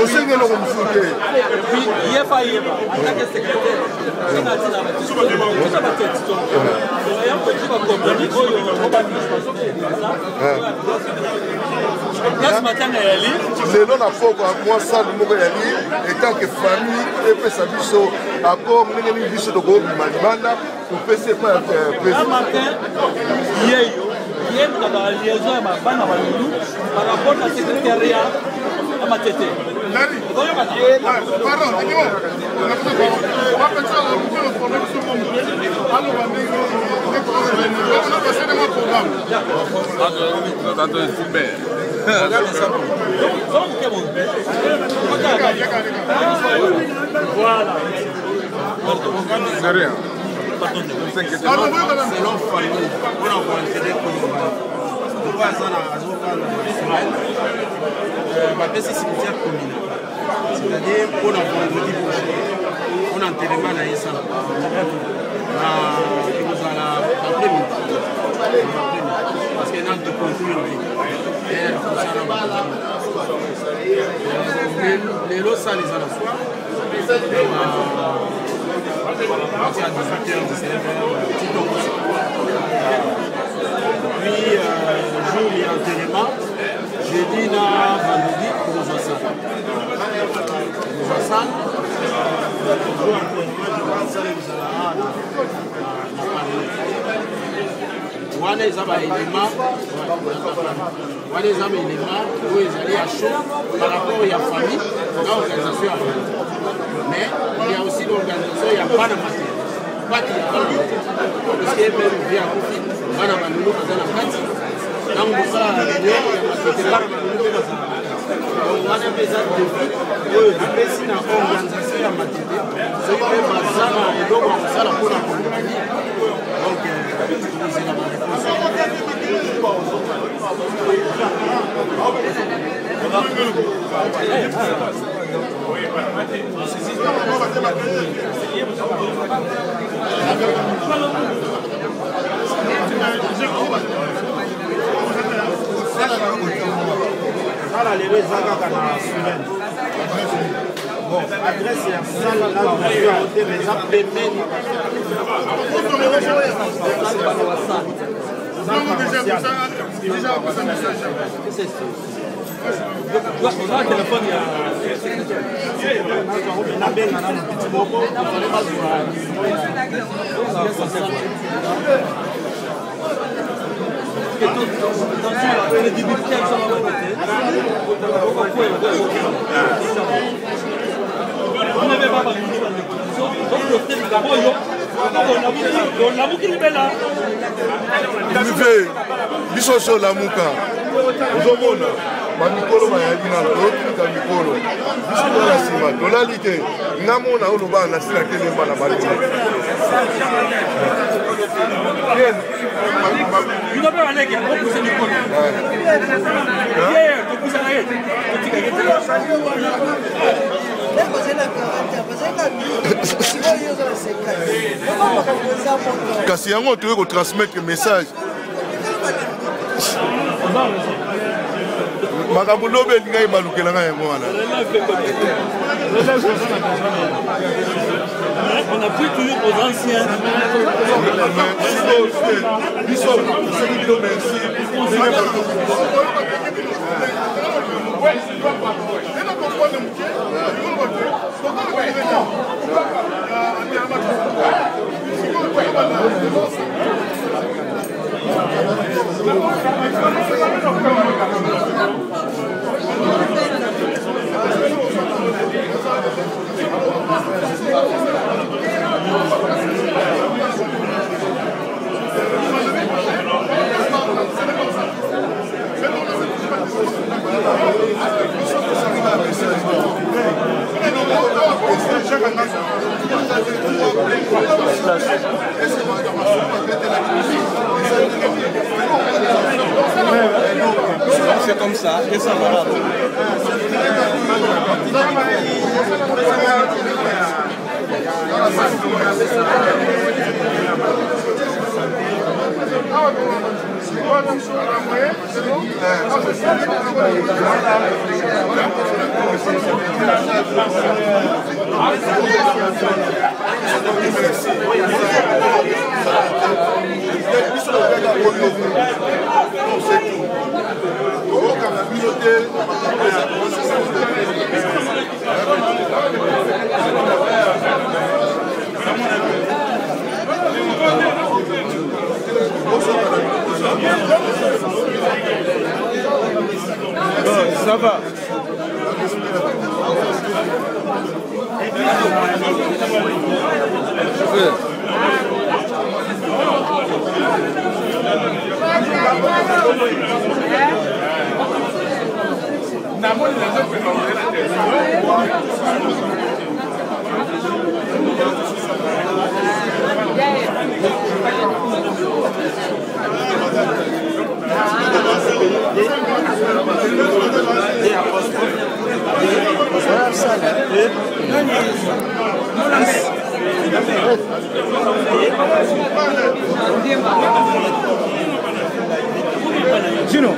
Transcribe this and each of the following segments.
Tosengi eloko mosusu te. Ye fa yeba atake secrétaire Lelo na pokwa mwa sale moko yali etant que famille epesa biso accord ndenge nini biso tokobima libanda, topesi epai ya président yeyo ye moto azala liaison ya bana Balulu par rapport na secrétariat ya Matete. Voilà. C'est rien. Selon famille, mpona koentraîne kolomba aza na azokana semaine, bapesi cimetière communal, c'est-à-dire mpona vendredi prochain, mpona enterrement na ye. Sala na ekozala après-midi, parce que nanu toconclure te kosala. Lelo sala eza na soir, partir à 18h, 19h, petit tokosi. Puis jour ya enterrement, jeudi na vendredi, tokozwa sala, tokozwa sala jour enterrement. Je pense sala ekozala na Paris. Wana eza baélément, wana eza baélément oyo ezali ya chaud par rapport ya famille na organisation ya famille. Mais il y a aussi l'organisation ya bana Matete, pati ya bana Matete, parce que même vie akufi, bana Balulu baza na kati. Ntango bosala réunion ya Matete, bana Balulu mpe bazala na kati. Donc wana mpe eza défi oyo topesi na organisation ya Matete, soki mpe baza na eloko ya kosala mpona kolobani. Donc tokozela baréponse. Sala lelo eza kaka na Suren. Bon, adresse ya sala na yango te, mais eza pembeni. Telefone ya nabenga nano piti moko, fale bazwa. Crédibilité ya biso Matete. Olamuki libela. Ve biso so olamuka, ozomona bamikolo bayali nano, toyotika mikolo biso to na nsima tolali te. Nga mona oloba na nsina telemba na balima. Bino mpe baleki bopuse mikolo, topusaka ye, totika ye. Kasi yango toyei kotransmettre message, makambo lobi elingaki balukela ngai yango wana. On appuie toujours aux anciens. Biso soki bino, merci. C'est comme ça et ça va. Biso tokaka oyo, c'est tout. Tokokanga bino te. Ça va. Gino.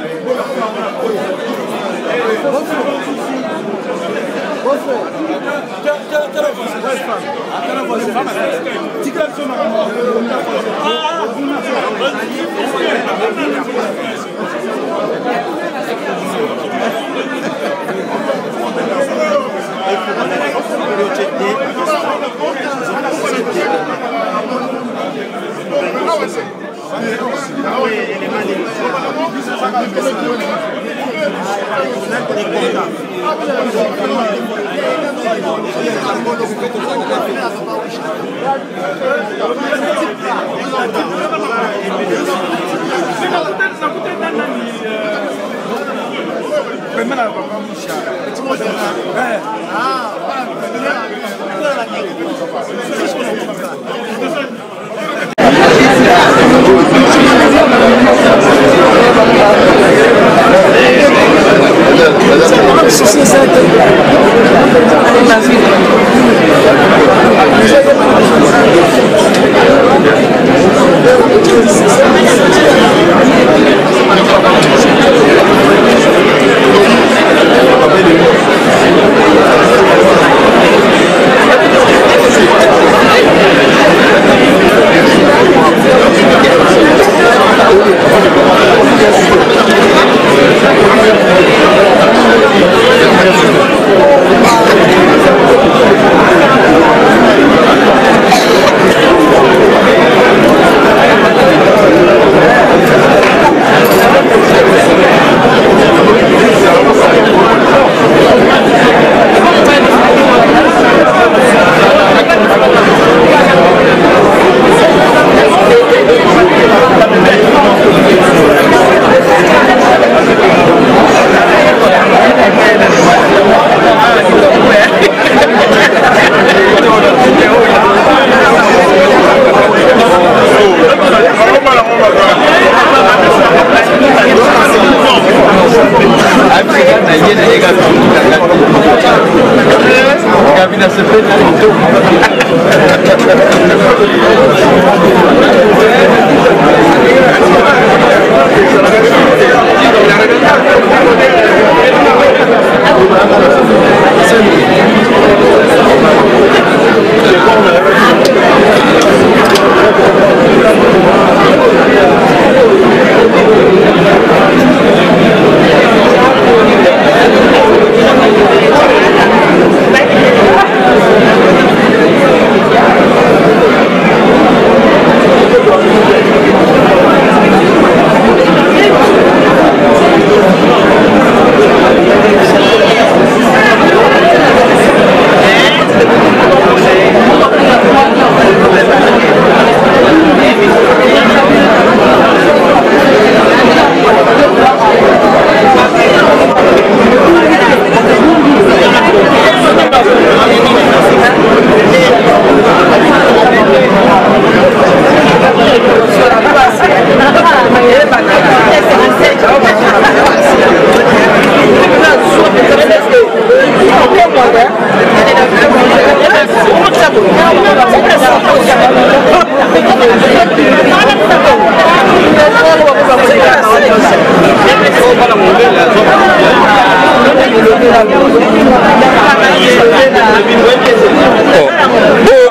D'accord.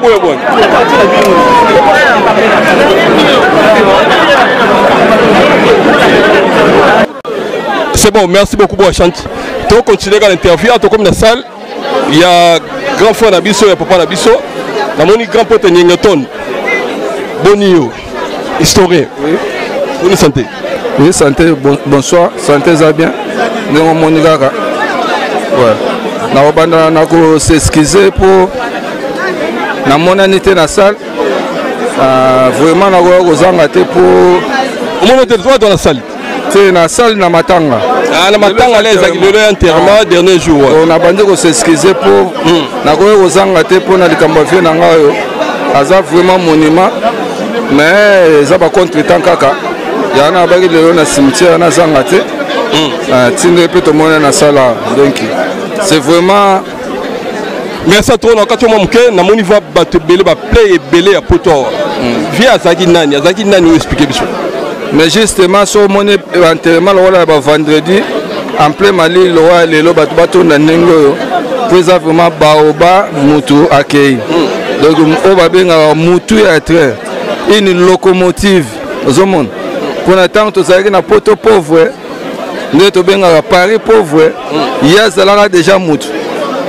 Bon, bon, bon. C'est bon, merci beaucoup, Boachante. Tu continuer dans l'interview, tu comme la salle. Il y a grand frère na biso, il y a papa na biso. Namoni grand pote Nyengeton. Bonio, historien. Oui. Bonne santé. Oui, santé, bon, bonsoir. Santé, ça bien. Ndenge omoni kaka. Ouais. Nakobanda nako s'excuser pour namonani te na salle. Euh, vraiment nakoya kozanga te po omoni te toi dans la salle te na salle na matanga ah, na matanga la ezalaki lelo ya enterrement ah. dernier jour oh, nabandi kosexcuse po hmm. nakoki kozanga te mpo na likambo ya vie na ngai oyo aza vraiment monument mais eza bacontre temps kaka yango nabaki lelo na cimetière nazanga te hmm. ah, tinde mpe tomoni na sala donc c'est vraiment merci à trop na kati mwa moke namoni va bato ebele baplay ebele ya poto awa hmm. vie azalaki nani azalaki nani oyo explike biso mais justement so omoni enterrement lokola ya bavendredi en plein malili lokola ya lelo bato batonda ndenge oyo mpo eza vraiment baoba mutu akei hmm. donc oyo babengaka mutu ya train une locomotive ozomona mpo na ntango tozalaki na poto pauvre nde tobengaka paris pauvre hmm. ye azalaka deja mutu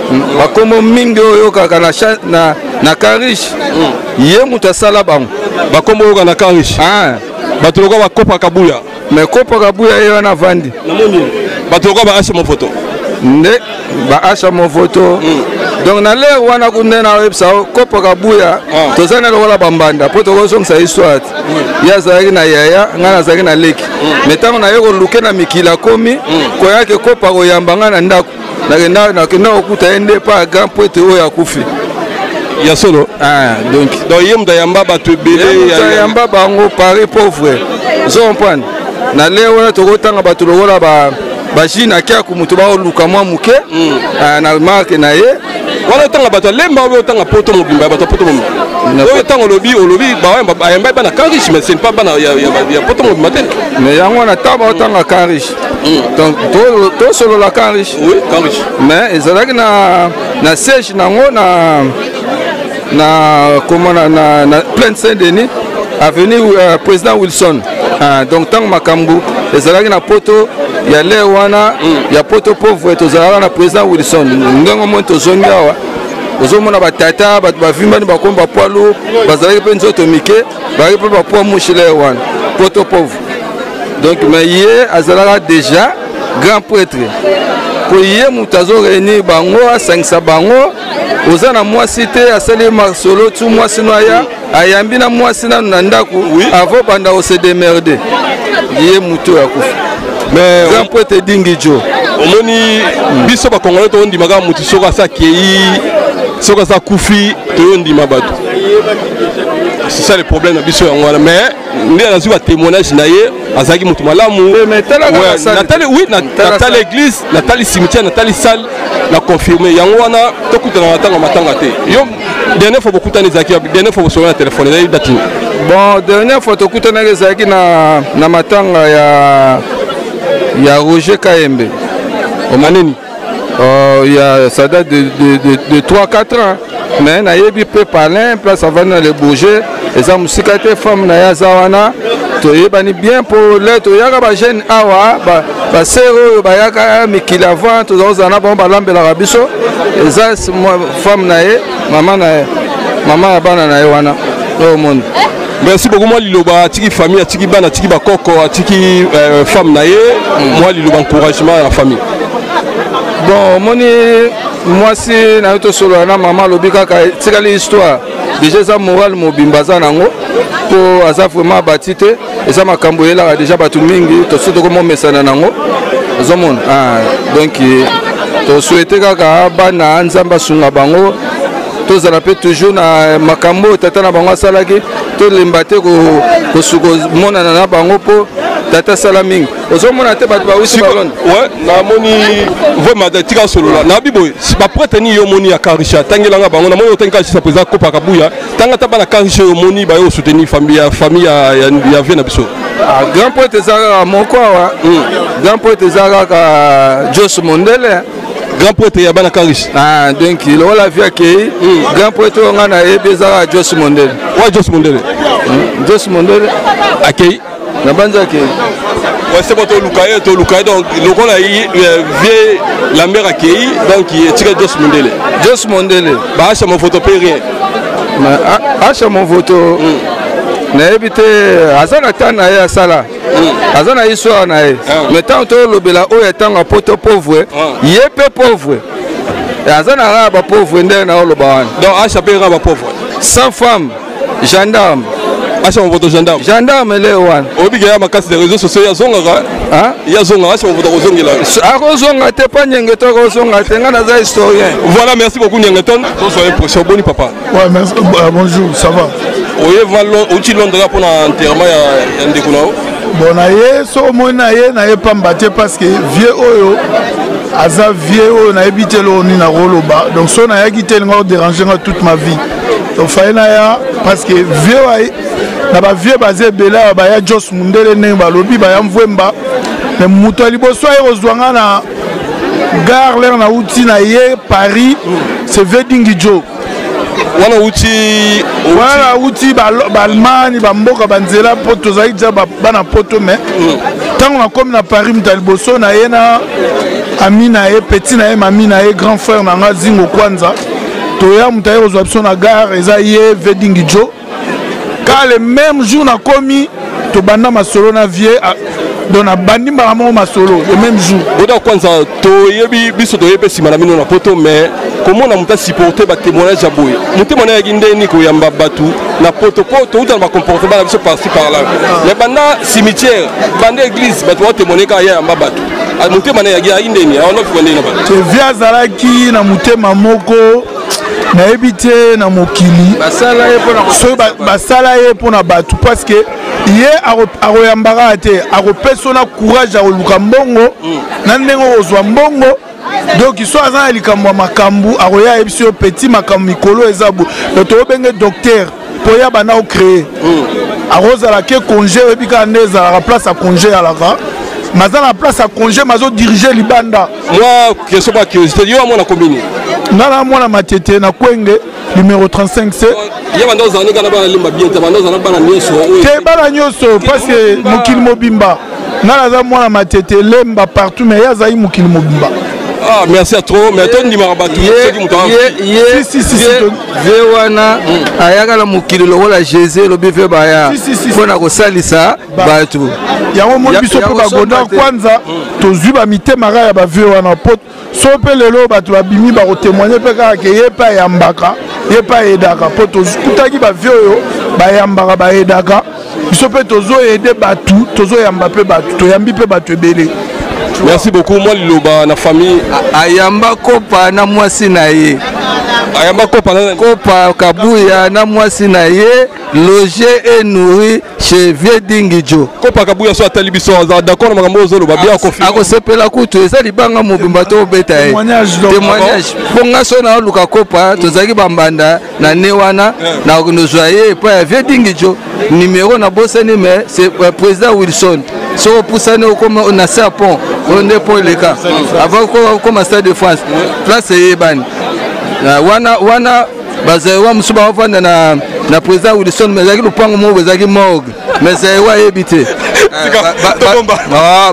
hmm. bakombo mingi oyo oyokaka na, na, na cariche hmm. ye moto asala bango bakombo oyoka na cariche ah. bato lokola bakopa kabuya mais kopa kabuya ye wana avandi bato lokola baasha mofoto nde baasha mofoto mm. donc na lere wana kunde naoyebisa kopa kabuya ah. toza na lokola bambanda mpo tokozongisa histoire te mm. ye azalaki na yaya ngai nazalaki na leki mm. me ntango naye koluke na mikili akomi mm. koyaki kopa koyamba ngai na ndako nakenda kokuta ye nde pa grand prêtre oyo akufi ya solo ah, donc donc ye moto ayamba bato ebele ayamba bango paris pauvre ozo comprendre na lere wana tokotanga bato lokola ba bajine akiaku moto baoluka mwa moke mm. ah, na marke na ye wana otanga bato ya lemba oyo otanga poto mobimba bato ya poto mobimba oyo ntango olobi olobi bayamba bana camp riche mais ce n'est pas bana ya poto mobimba te mais yango wana ntango baotanga camp riche mm. donc tosolola camp riche oui camp riche mais ezalaki na na siège nango na na comment na, na, na plaine saint denis avenue euh, président wilson ah, donc ntango makambo ezalaki na poto ya lere wana mm. ya poto pauvre tozalaka na président wilson ndenge omoni tozongi awa ozomona batata bato bavimbani bakomi bapoilu bazalaki mpe nzoto mike bazalaki mpe bapoids mouche lere wana poto pauvre donc mais ye azalaka déjà grand prêtre mpo ye moto azo réunir bango asangisa bango oza na mwasi te asali masolo tu mwasi no aya ayambi na mwasi nanu na ndako avant banda kose demerde ye moto oyo akufa mais grand prêtre dingi jo omoni biso bakongolais tondima kaka motu soki asi akei soki asi akufi toyondima bato c'est ça le problème na biso yango wana mais nde nazwi batémoignage na ye azalaki moto malamu natali oui natali église natali cimetière natali salle na confirme yango wana tokutana na ntango matanga te yo dernière fois bokutani ezalaki dernière fois bosolola na telefone ezalaki date nini bon dernière fois tokutanaki ezalaki na, na matanga ya ya roger kayembe omanini euh, ya ça date de, de, de, de 3 4 ans mais nayebi mpe palin place avandi na le bourget eza mosika te femme na ye aza wana toyebani bien mpo le toyaka bajeune awa basere oyo bayaka mikili avant toza kozala na bango balambelaka biso eza femme na ye mama na ye mama ya bana na ye wana oyo omoni merci beaucoup mwa liloba atiki famille atiki bana atiki bakoko atiki euh, femme na ye mm. mwa liloba encouragement ya famille bon omoni mwasi na yo tosolola na mama alobi kaka etikali histoire deja eza morale mobimba aza nango mpo aza vraiment abati te eza makambo eyelaka deja bato mingi tosi tokomomesana nango ozomona ah, donc tosouhaite kaka bana nzambe asunga bango tozala mpe toujours na makambo oyo tata na bango asalaki tolemba te komonana na bango mpo tata asala mingi ozomona te bato bauti balonde namoni vraiment tika osolola nayebi boye baprêtre nini yo omoni ya karisha tangelanga bango namoni otangi karisha mpo eza kopa kabuya tanga ata bana karisha oyo omoni baye osoutenir famille ya famille ya, ya, ya vie na biso ah, grand prêtre eza kaka moko awa hmm. grand prêtre eza kaka jos mondele. Grand prêtre ya bana Karish. Ah, donc lokola vieux akei, grand prêtre oyo ngai nayebi ezaka Jos Mondele. Wa Jos Mondele. Jos Mondele akei. Na banza akei. Ouais, c'est bon, toluka ye, toluka ye. Donc lokola vieux Lambert akei, donc etika Jos Mondele. Jos Mondele. Ba Acha Movoto pe rien. Acha Movoto. Nayebi te, aza na temps na ye asala. Aza na histoire na ye. Mais ntango tolobela oyo ya ntango ya poto pauvre, ye mpe pauvre aza na rang ya bapauvre ndenge na oloba wana. Donc Acha mpe rang ya bapauvre. Sans femme, gendarme. Acha Movoto gendarme. Gendarme ele wana. Oyebi ke ya makasi na réseaux sociaux yazongaka. Yazongaka, Acha Movoto akozongela. Akozonga te pa Nyengeton, akozonga te, ngai naza historien. Voilà, merci beaucoup Nyengeton. Tozwa impression boni papa. Ouais, merci. Bonjour, ça va? Oye outi Londres pour l'enterrement ya ndeko na yo? Bon, na ye so omoni na ye, na ye pamba te parce que vieux oyo aza vieux oyo nayebi te eloko nini nakoloba. Donc so nayaki te elinga kodérange nga toute ma vie. Donc faye naya parce que vieux oyo na ba vieux baza ebele awa, baya Jos Mundele ndenge balobi, baya Mvwemba. Mais moto ya liboso aye kozwa nga na gare l'heure nauti na ye Paris, c'est vieux Dingi Joe. Wana uti, wana uti ba Allemagne, ba mboka ba nzela po tozali déjà bana poto, mais ntango nakomi na Paris, moto ya liboso na ye na ami na ye, petit na ye, mami na ye, grand frère na nga Zingo Kwanza, toya moto aye kozwa biso na gare eza ye vieux Dingi Joe. Ka le même jour nakomi, tobanda masolo na vieux, donc nabandi mbala moko masolo le même jour. Oda Kwanza, toyebi biso toyebi mpe nsima na bino na poto, mais komona moto asupporte batémoignage ya boye, motema na yaki ndeni koyamba bato na poto mpo touta na bacomportement na biso parci par là, mais banda cimetière, banda église, bato batémoigne kaka ye ayamba bato, motema na yaki ayaki ndeni awanofika ndeni na bato. Te vieux azalaki na motema moko nayebi te na mokili, basala ye mpona basala ye mpona bato, parce que ye akoyambaka te, akopesa na courage ya koluka mbongo na ndenge okozwa mbongo. Donc so aza na likambo ya makambo, akoya ayebisi yo petit makambo mikolo eza bo, donc tobenge docteur mpo ya banda ocréer, akozala ke congé, oyebi kaka nde ezalaka place ya congé, alaka maza na place ya congé, mazodirige libanda. Moi, question par curiosité, yo amona combini? Nga na mwana Matete na Kwenge numéro 35C. Ye banda ozala ndenge na bana limba bien te, banda ozala bana nyonso te, bana nyonso parce que mokili mobimba, nga naza mwana Matete, Lemba, partout, mais ye azali mokili mobimba. Ah, merci à trop, mais toi ndimaka bato soki moto Si, si, si, si. Vieux wana ayaka na mokili lokola Jésus elobi ve baya mpona kosalisa bato. Yango omoni biso mpe bagonda kwanza tozwi bamitema kaka ya bavieux wana, po so mpe lelo bato babimi bakotémoigne mpe kaka ke ye mpe ayambaka, ye mpe ayedaka, mpo tokutaki bavieux oyo bayambaka, bayedaka. Biso mpe tozoyede bato, tozoyamba mpe bato, toyambi mpe bato ebele. Merci beaucoup. Moi liloba na famille. Ayamba Kopa na mwasi na ye. Ayamba Kopa na Kopa Kabuya na mwasi na ye, logé et nourri chez vieux Dingi Joe. Kopa Kabuya so atali biso, aza d'accord na makambo ozoloba bien confirmé. Akosepela kutu, eza libanga mobimba to obeta ye. Témoignage. Mpo nga so na oluka Kopa, tozalaki bambanda na ne wana na kozwa ye epai ya vieux Dingi Joe. Numéro na bosani, mais c'est président Wilson. Soko opusani okoma na se ya pont oyo nde pont eleka avant okoma Stade de France, place eyebani wana wana. Bazaïrois mosusu baofanda na président Wilson, mais ezalaki lopango moko ezalaki morgue, mais Zaïrois ayebi te.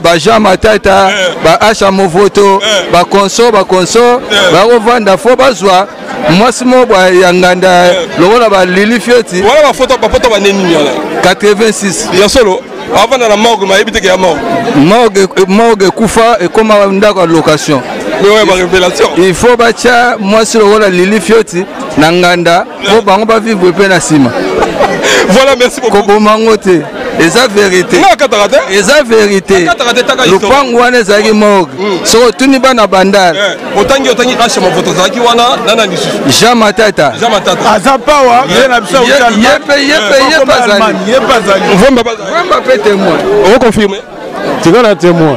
Ba Jean Matata, ba Asha Movoto, baconso baconso bakovanda, fo bazwa mwasi moko ya nganda lokola balili fioti. Wana bafoto, bafoto baneni wana? 86. Ya solo avanda na morgue, mayebi te ke ya morgue. Morgue, morgue ekufa, ekóma ndako ya location. Mais ouais, révélation. Il faut batya mwasi lokola Lili Fioti na nganda mpo bango bavivre mpe na nsima. Voilà, merci beaucoup. Koboma ngo te, eza vérité. Akataka te. Eza vérité. Lopango wana ezalaki morgue, soki otuni bana Bandal. Otangi, otangi Asha Mavoto azalaki wana nana lisusu? Jean Matata. Jean Matata. Aza pawa ye na biso. Ye mpe, ye mpe, ye mpe azali. Ye mpe azali. Vomba. Vomba mpe témoin. Oconfirme? Tika na témoin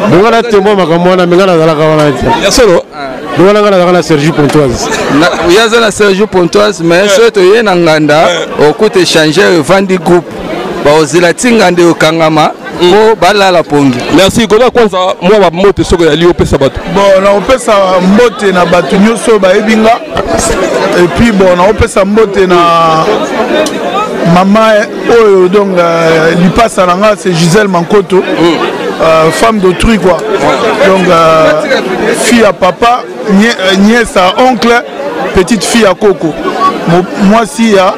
bonga na témoin makambo wana, me nga nazalaka wana te. Ya solo? Bonga na nga nazalaka na Sergi Pontoise. Ye aza na Sergi Pontoise, mais soki toye na nganda, okuta échangeur evandi, groupe bakozela ti nganda ekokangama. mpo balala pongi. Merci Goda. Kwanza mwa bambote soki oyali opesa bato. Bon, nakopesa mbote na bato nyonso oyo bayebi nga, et puis bon, nakopesa mbote na mama oyo, donc lipasa na nga, c'est Gisèle Mankoto, femme d'autrui quoi, donc fille à papa, nièce à oncle, petite fille à koko, mwasi ya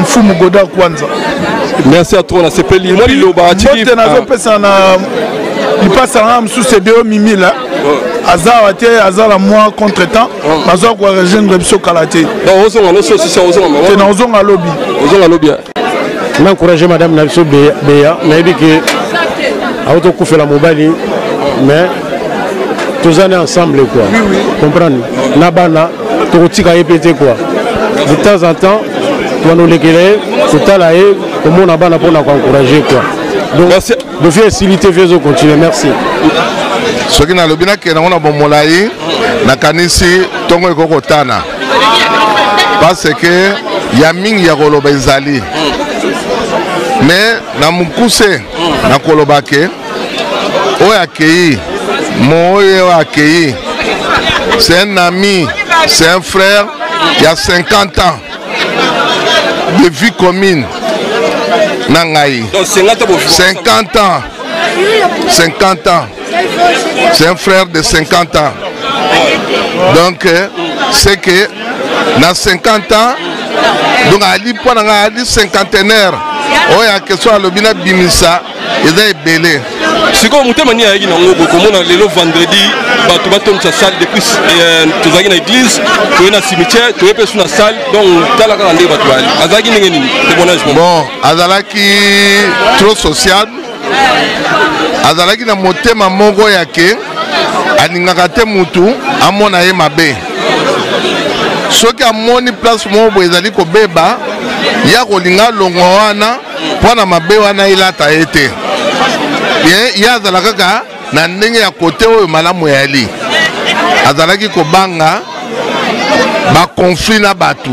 mfumu Godard Kwanza. Merci à toi, nasepeli. Mwa liloba atiki. Mbote nazopesa na lipasa na nga mosusu, Edeo Mimila, aza awa te, aza na mwa contretemps, bazwa korejoindre biso kala te. Donc ozonga noso osisa, ozonga mama? Te, na ozonga lobi. Ozonga lobi. Na encourage madame na biso Beya. Nayebi ke auti okufela mobali, mais toza ne ensemble quoi, comprendre na bana, tokotika ye mpe te quoi. De temps en temps twana olekela ye, kotala ye, komona bana mpona koencourage quoi. Donc Merci. Dossier esili te, vie ezocontinue. Merci. Soki nalobi nakende yango na bomolai, nakanisi ntongo ekoki kotana, parce que ya mingi ya koloba ezali, mais na mokuse nakoloba ke oyo akei, mo oyo akei, c'est un ami, c'est un frère. Il y a 50 ans de vie commune na ngai. Donc 50 ans. 50 ans, 50 ans, c'est un frère de 50 ans. Donc c'est que na 50 ans, donc ali mpo na ngai ali cinquantenaire. Oyo ya question alobi nabimisa eza ebele. Sikoyo motema nini ayaki nango komona lelo vendredi bato batondisa salle? Depuis tozalaki na église, toye na cimetière, toye mpe su na salle. Donc tala kaka ndenge bato bayali. Azalaki ndenge nini? Témoignage. Bon, azalaki trop social, azalaki na motema moko ya ke alingaka te mutu amona ye mabe. Soki amoni place moko boye ezali kobeba, ya kolinga alongwa wana mpo na mabe wana elata ye te. Ye azala kaka na ndenge ya kote oyo malamu eyali. Azalaki kobanga baconflit na bato.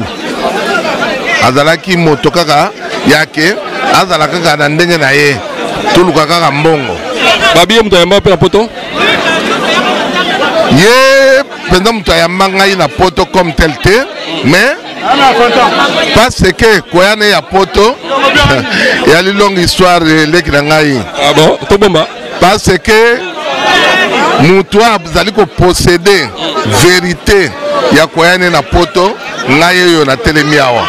Azalaki moto kaka yake azala kaka na ndenge na ye, toluka kaka mbongo. Babi, ye moto ayamba mpe na poto? Ye mpenza moto ayamba ngai na poto comme tel te, mais parce que koya ne ya poto eyali longue histoire, eleki na ngai. Ah bon, tobomba. Parce que moto azali koposséder vérité ya koya ne na poto, ngai oyo natelemi awa,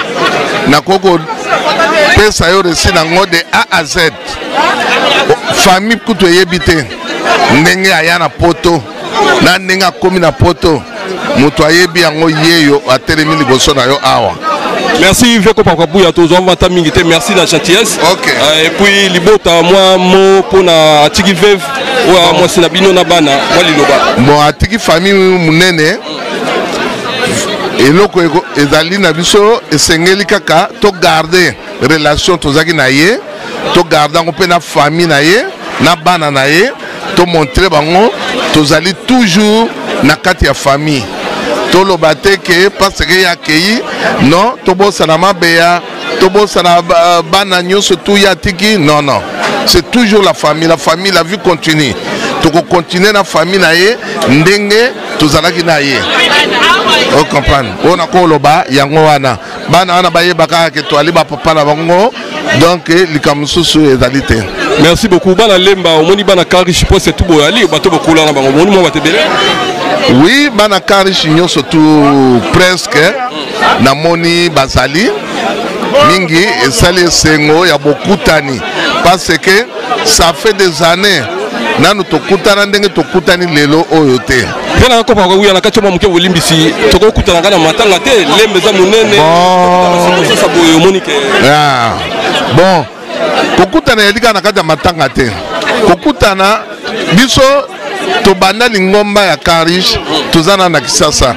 nakoki kopesa yo récit nango de A à Z. Famille kutu eyebi te ndenge aya na poto na ndenge akomi na poto. Moto ayebi yango, yeyo atelemi liboso na yo awa. Merci veko Pakabuya, tozwa mata mingi te. Merci na gentillesse. Ok. Et puis libota, mwa mo mpona atiki veuve oyo mwasi na bino na bana, mwa liloba. Bon, atiki famille monene. Eloko ezali na biso, esengeli kaka togarde relation tozalaki na ye, togarde yango mpe na famille na ye, na bana na ye, tomontre bango tozali toujours na kati ya famille. Toloba te ke parce que ye akei, non, tobosana mabeya, tobosana bana nyonso tu ye atiki. Non, non, c'est toujours la famille, la famille, la vie continue. Tokocontinue na famille na ye ndenge tozalaki na ye, ocomprendre? Oyo nakoloba yango wana. Bana wana bayeba kaka ke toali bapapa na bango, donc likambo mosusu ezali te. Merci beaucoup. Bana Lemba, omoni bana Karish poste tu boyali, bato bokola na bango, omoni mwa bato ebele. Oui, bana Karish nyonso tu presque namoni bazali mingi. Esali esengo ya bokutani, parce que ça fait des années nanu tokutana ndenge tokutani lelo oyo te. Mpe na kopa kokuya na kati ya mwa moke bolimbisi, tokokutana kaka na matanga te. Lemba eza monene, sasa boye omoni ke Ah. Bon, kokutana eyali kaka na kati ya matanga te. Kokutana biso, tobanda lingomba ya Karish, toza na Kisasa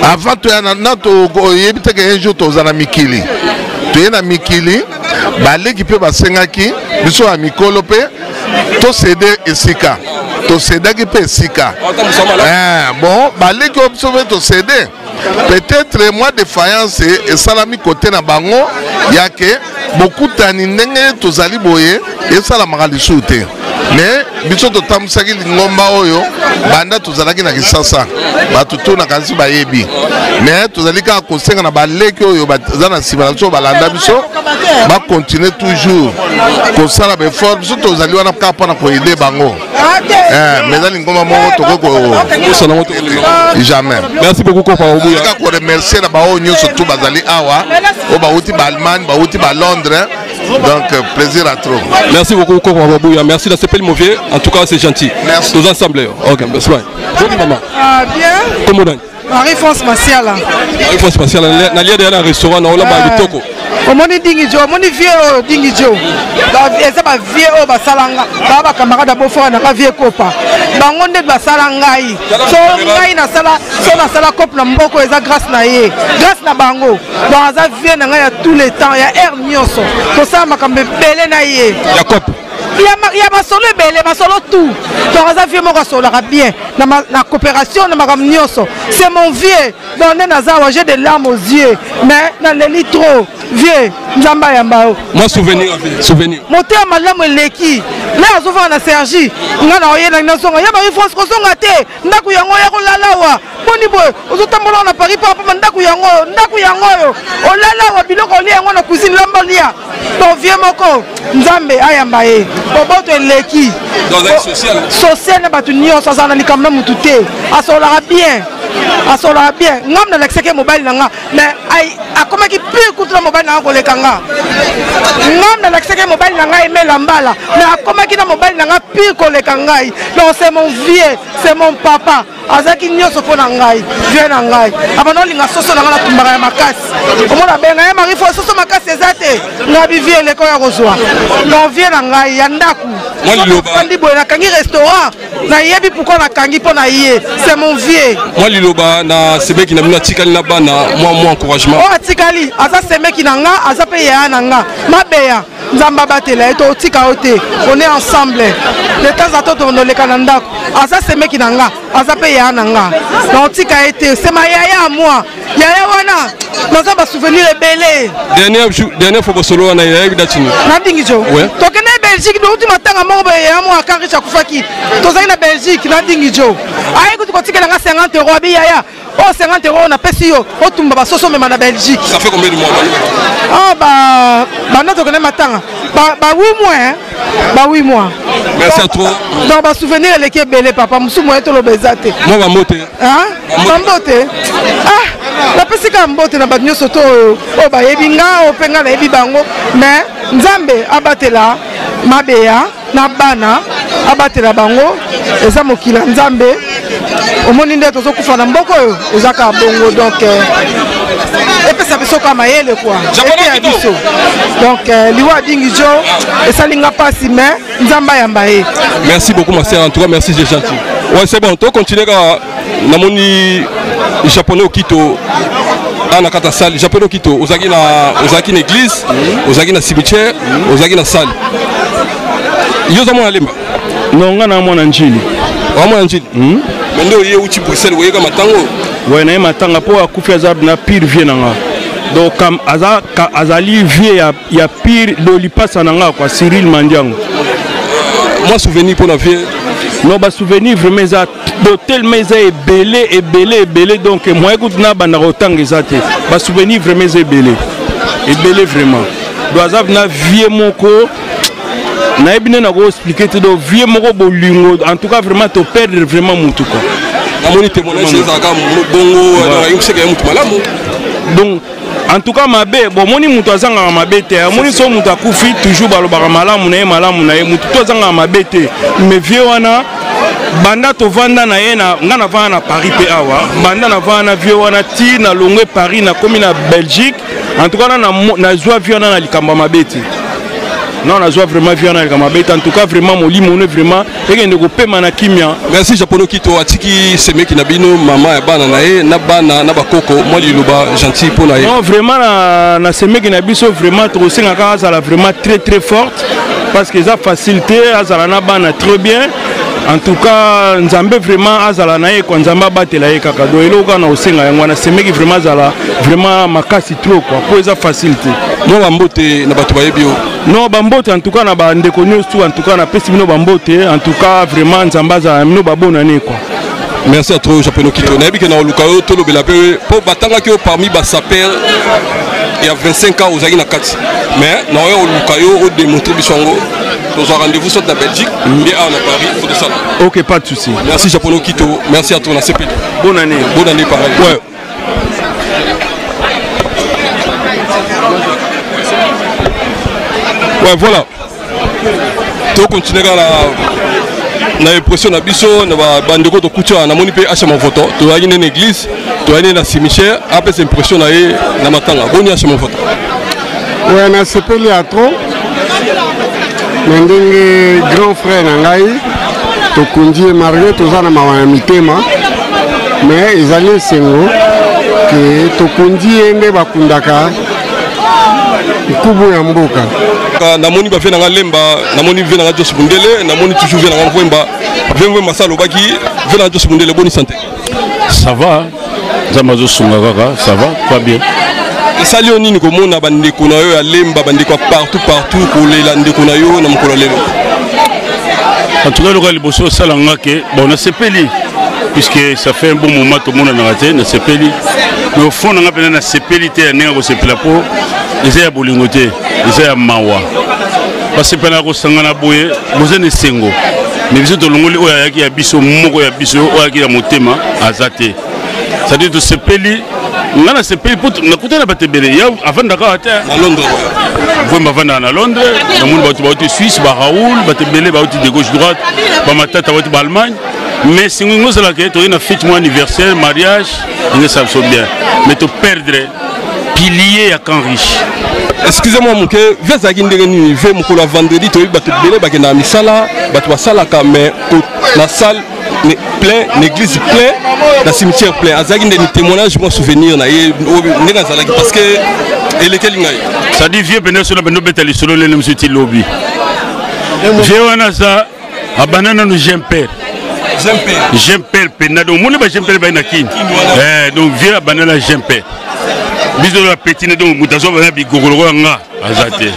avant toya na toyebi te ke un jour toza na mikili. Toye na mikili, baleki mpe basengaki biso ya mikolo mpe tocéder esika, tocédaki mpe esika. Bon, baleki oyo biso mpe tocéder, peut-être mwa défaillance esalami kote na bango yake. Bokutani ndenge tozali boye esalamaka lisusu te. Mais biso totambwisaki lingomba oyo banda tozalaki na Kisasa, bato to nakanisi bayebi. Mais tozali kaka kosenga na baleki oyo baza na nsima na biso, balanda biso, bakontinue toujours kosala baeffort. Biso tozali wana kaka mpona koyede bango. Eh, mais eza lingomba moko tokoki jamais. Merci beaucoup Kopa Obuya. Kaka koremercier na baoyo nyonso tu bazali awa, oyo bauti ba Allemagne, bauti ba Londres. Donc plaisir à trop. Merci beaucoup Koko Babouya. Merci de ce mon vieux. En tout cas, c'est gentil. Merci. Tous ensemble. Ok, merci. Bonjour maman. Ah, bien. Comment on Marie-France Masiala. Marie-France Masiala, na lia na restaurant na ola ba kitoko. Omoni dingi jo, omoni vieux oyo dingi jo. Eza ba vieux oyo basala nga, ba ba camarade ya bofora na nga vieux kopa. Bango nde basala ngai. So ngai nasala, so nasala cope na mboko eza grâce na ye. Grâce na bango. Donc aza vieux na ngai ya tous les temps, ya heure nyonso. Tosala makambo ebele na ye. Ya cope. Ya masolo ebele, masolo tout. Donc aza vieux moko asololaka bien na, na coopération na makambo nyonso. C'est mon vieux. Donc nde naza awa, j'ai des larmes aux yeux, mais naleli trop. Vieux, Nzambe ayamba yo. Moi souvenir, souvenir. Motema malamu eleki. Là azovanda na Sergi, nga na oyela nazonga. Ya Marie France kozonga te. Ndako yango ya kolala awa. Boni boye ozotambola na Paris papa papa ndako yango oyo, ndako yango oyo. Olala awa biloko olia yango na cuisine lamba olia. Donc vieux moko Nzambe ayamba ye. Boboto eleki. Social. Social na bato nyonso, azala na likambo na mutu te. Asololaka bien. Asololaka bien. Ngam nalakisaki ye mobali na nga, mais akomaki pire kutu na mobali na nga koleka nga. Ngam nalakisaki ye mobali na nga emela mbala, mais akomaki na mobali na nga pire koleka ngai. Donc c'est mon vieux, c'est mon papa. Azalaki nyonso mpo na ngai, vieux na ngai. Abanda olinga soso na ngai natumbaka ya makasi. Omona benga ye Marie Fo, soso makasi eza te. Ngai bi vieux eleko ya kozwa. Donc vieux na ngai ya ndako. Nafandi boye nakangi restaurant, nayebi pourquoi nakangi mpo na ye. C'est mon vieux. Mwa liloba na semeki na bino atikali na bana, mwa mwa encouragement. Oyo atikali aza semeki na nga, aza mpe yaya na nga. Mabeya Nzambe abatela ye, totika yo te, on est ensemble. De temps en temps toleka na ndako, aza semeki na nga, aza mpe yaya na nga, na otika ye te, c'est ma yaya à moi. Yaya wana naza ba souvenir ebele. Dernier jour, dernière fois bosolo wana yaya date ni. Na dingi jo. Ouais. Tokende Belgique, touti matanga moko boye yaya moko akari akufaki. Tozali na Belgique na dingi jo. Aye kutu kotikela nga 50 euros abi yaya. Oh 50 euros na pesi yo otumba ba soso mema na Belgique. Ça fait combien de mois? Ah ba ba tokende matanga. Ba ba 8 mois hein. Ba 8 mois. Merci à toi. Donc ba souvenir eleki ebele papa, musu moyen toloba eza te. Moi ba mbote. Hein? Ba mbote. Ah, napesi kaka mbote na bato nyonso to oyo oyo bayebi nga, oyo mpe nga nayebi bango, mais Nzambe abatela mabeya na bana, abatela bango, eza mokili ya Nzambe. Omoni nde tozokufa na mboka oyo eza kaka bongo, donc epesa biso kaka mayele quoi, epeya biso. Donc liwa dingi jo esali nga pasi, mais Nzambe ayamba ye. Merci beaucoup ma sœur, en tout cas merci, c'est gentil. Ouais, c'est bon, to continuer kaka. Namoni japonais Okito ana kata salle. Japonais Okito, ozalaki na, ozalaki na église, ozalaki na cimetière, ozalaki na salle. Yo oza mwana Lemba? Non, nga na mwana Njili. Oza mwana Njili? Mais nde oye uti Bruxelles, oyeka matango? Ouais, naye matanga po akufi aza na pire vieux na nga. Donc kam, aza, ka, azali vieux ya, ya pire do lipasa na nga quoi, Cyril Mandiango. Moi souvenir pour la vieux. Non, ba souvenir vraiment eza do tellement eza ebele ebele ebele, donc moyen kutu na banda kotanga eza te. Ba souvenir vraiment eza ebele ebele vraiment. Donc aza na vieux moko nayebi nde nako expliquer te, donc vieux moko bolingo, en tout cas vraiment to perdre vraiment mutu quoi. Namoni témoignage ezalaka bongo, ayebisaka ye mutu malamu. Donc en tout cas mabe, bon moni mutu azangaka mabe te, amoni so mutu akufi toujours balobaka malamu na ye, malamu na ye, mutu to azangaka mabe te. Mais vieux wana banda tovanda na ye na nga navanda na Paris pe awa, banda navanda na vieux wana ti na longwe Paris nakomi na Belgique, en tout cas na nazwa vieux wana na likambo ya mabe te. Non, nazwa vraiment vieux wana na likambo ya mabe te. En tout cas vraiment molimo ne vraiment ekende kopema na kimia. Merci Japono Kito, atiki semeki na bino, mama ya bana na ye, na bana na bakoko, mwa liloba gentil mpo na ye. Non, vraiment na semeki na biso vraiment tokosengaka azala vraiment très très forte, parce que eza facile te, azala na bana très bien. En tout cas Nzambe vraiment azala na ye quoi, Nzambe abatela ye kaka. Donc eloko kaka na kosenga yango wana, semeki vraiment azala vraiment makasi trop quoi, po eza facile te. Mwa bambote na bato bayebi yo. Non, bambote en tout cas na bandeko nyonso, en tout cas napesi bino bambote, en tout cas vraiment Nzambe azala na bino, babonane quoi. Merci à toi Japeno Kito. Nayebi ke na oluka yo tolobela mpe mpo batangaki yo parmi basaper ya 25 ans ozalaki na kati, mais na oyo oluka yo odemontre biso yango. Tozwa rendez-vous soit na Belgique bien awa na Paris, faut tosala. Ok, pas de souci. Merci Japeno Kito, merci à toi na CP. Bonne année. Bonne année pareil. Ouais. Ouais, voilà. To continuer kaka na impression na biso na bandeko tokuti wana. Namoni mpe Asha Mavoto, tozalaki nde na église, toyaki nde na cimetière, apesa impression na ye na matanga. Boni Asha Mavoto? Ouais, nasepeli ya trop na ndenge grand frère na ngai tokundi ye, malgré toza na mawa ya mitema, mais ezali esengo ke tokundi ye nde bakundaka nkubu ya mboka. Namoni bavie na nga Lemba, namoni vie na nga Jos Bundele, namoni toujours vie na nga Mvwemba. Vie Mvwemba sa alobaki vie na nga Jos Bundele, boni santé? Ça va, Nzambe azosunga kaka, ça va pas bien. Esali yo nini komona bandeko na yo ya Lemba, bandeko ya partout partout kolela ndeko na yo na mokolo ya lelo? En tout cas eloko ya liboso osala nga ke bon, nasepeli puisque ça fait un bon moment tomonanaka te. Nasepeli, mais au fond na nga mpena nasepeli te ya ndenge ya kosepela, mpo eza ya bolingo te, eza ya mawa. Basepelaka kosangana boye, boza na esengo, mais biso tolongoli oyo ayaki ya biso moko, ya biso oyo ayaki ya motema aza te. C'est-à-dire tosepeli, nga nasepeli mpo nakutana na bato ebele. Ya avandaka awa te na Londres. Vwemba avandaka na Londres. Namoni bato bauti Suisse, baraoul, bato ebele bauti de gauche droite, bamatata bauti baallemagne. Mais singo ngo ozalaka toyei na fete mwa anniversaire, mariage, ndenge esala biso bien, mais toperdre pilier ya camp riche. Excusez-moi moke, ve azalaki ndenge nini? Ve mokolo ya vendredi, toyebi bato ebele bakendaka misala, bato basalaka, mais na salle plein, na église plein, na cimetière plein. Azalaki ndeni? Témoignage, mwa souvenir na ye ndenge azalaki, parce que elekeli ngai. C'est-à-dire vieux pene so na bendo obeta lisolo lelo mosu ti lobi. Vieux wana aza abanda nanu jemper jemper pena, donc omoni bajemper bai na Kini. Donc vieux abanda na jemper, biso na petine, donc moto azwa bana bigoko lokola nga aza te.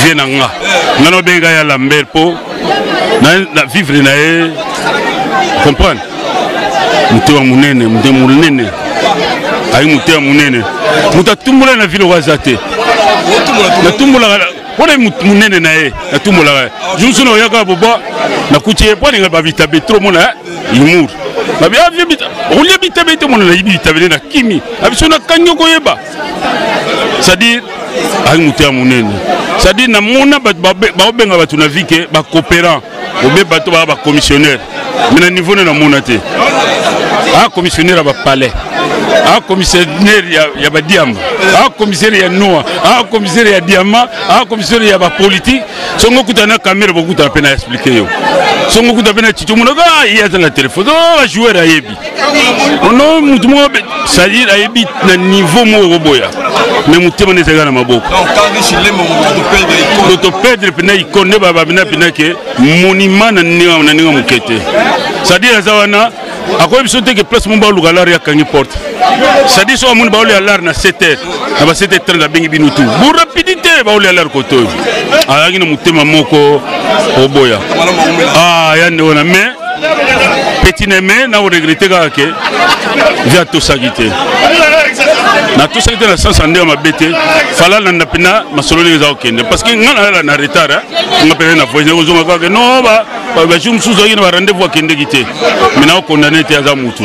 Vieux na nga, nga na obenga ya Lambert mpo na vivre na ye, comprendre motema monene, motema monene, ayi motema monene. Moto atumbola na ville oko aza te. Natumbolaka mpona monene na ye, natumbolaka jour mosusu na oyaka boba, nakuti ye mpo alinga babitabe trop, mona humour babi okolia bitabe te, mona nayibi bitabe nde nakimi abiso nakangi okoyeba. C'est-à-dire ayi motema monene, c'est-à-dire namona bato baobenga bato na vie ke bacoopérant obe bato baa bacommissionnaire, mais na niveau nde namona te. Aa commissionnaire ya bapalais, aa commissionnaire ya badiamba, aa commissionnaire ya noa, aa commissionnaire ya diamant, aa commissionnaire ya bapolitique. Songo okutana na camere, bokutana mpe na explike yo. Songo okutana mpe na tito, monaka ye aza na telefone, bajoueur ayebi ono motu moko, c'est-à-dire ayebi na niveau moko koboya, mais motema nde ezalaka na maboko. Toperdre mpena icone nde bababina mpena ke monument na ndenge moke te. C'est-à-dire aza wana, akoyebi biso te ke place mo baoluka lare akangi porte. C'est-à-dire soki amoni baolia lare na 7 heures, na ba 7 heures 30 abengi bino tu bo rapidité baolia lare kote oyo. Azalaki na motema moko oboya ya nde wana, mais petit neme na oregrete kaka ke vi atosaki te. Natosaki te na sens ya ndenge mabe te, fala landa mpena masolo ndenge eza kokende, parce que nga nalala na retard, nga mpena na voyage kozonga kaka no bajour mosusu azalaki na barendez-vous akendeki te, mais nakokondane te, aza mutu,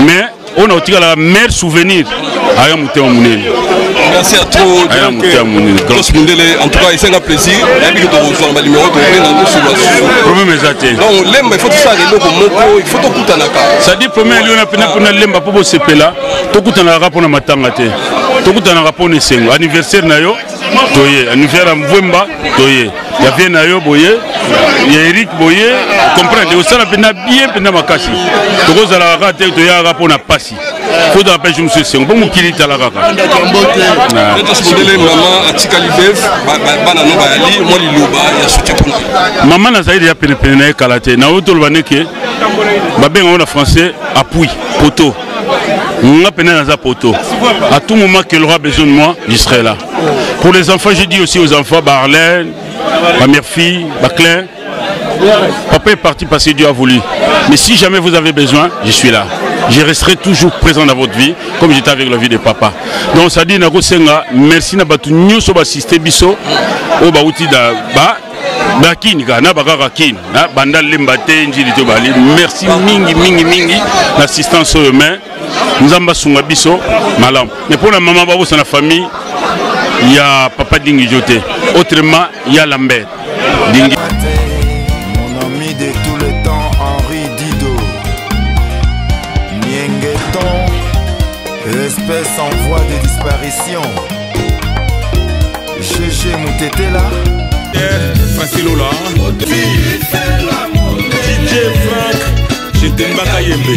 mais oyo na kotikalaka meilleur souvenir aya motema monene. Merci à trop. Aya motema monene. Jos Mundele, en tout cas esenga plaisir. Nayebi ke tokozwa na banimero, tokobenga tosolola susu. Problème eza te. Donc Lemba, il faut tosala eloko moko, il faut tokutanaka. C'est-à-dire premier lieu na pena mpona Lemba mpo bosepela, tokutanaka mpona matanga te, tokutanaka mpona esengo. Anniversaire na yo toye, anniversaire ya Mvwemba toye, ya vie na yo boye, ya Eric boye, comprendre osala mpena bien mpena makasi. Tokozalaka kaka te, toyaka mpona pasi, fozala mpe jour mosusu esengo mpo mokili tala kaka. Mondele mama atikali veuve, bana no bayali mwa liloba ya soutien mpona mama. Nazali deja penepene na ye kala te. Naoyi toloba ndeke babenga ngo na français appui poto. Nga pene naza poto. À tout moment qu'elle aura besoin de moi, je serai là. Pour les enfants, je dis aussi aux enfants, Barlène, ma mère fille, Baclin, papa est parti parce que Dieu a voulu, mais si jamais vous avez besoin, je suis là. Je resterai toujours présent dans votre vie comme j'étais avec la vie de papa. Donc ça dit, nakosenga merci na bato nyonso baassiste biso oyo bauti da ba bakini kaka na bakaka kini na banda lemba te njili to bali. Merci mingi mingi mingi na assistance oyo. Mais Nzambe asunga biso malamu. Mais mpo na mama, babosana famille ya papa Dingijo te, autrement ya Lambert Dingi. Mon ami de tout le temps, Henri Dido. Niengueton, espèce en voie de disparition. GG Moutetela. Francis Lola. DJ Frank, Jetembaka Yembe.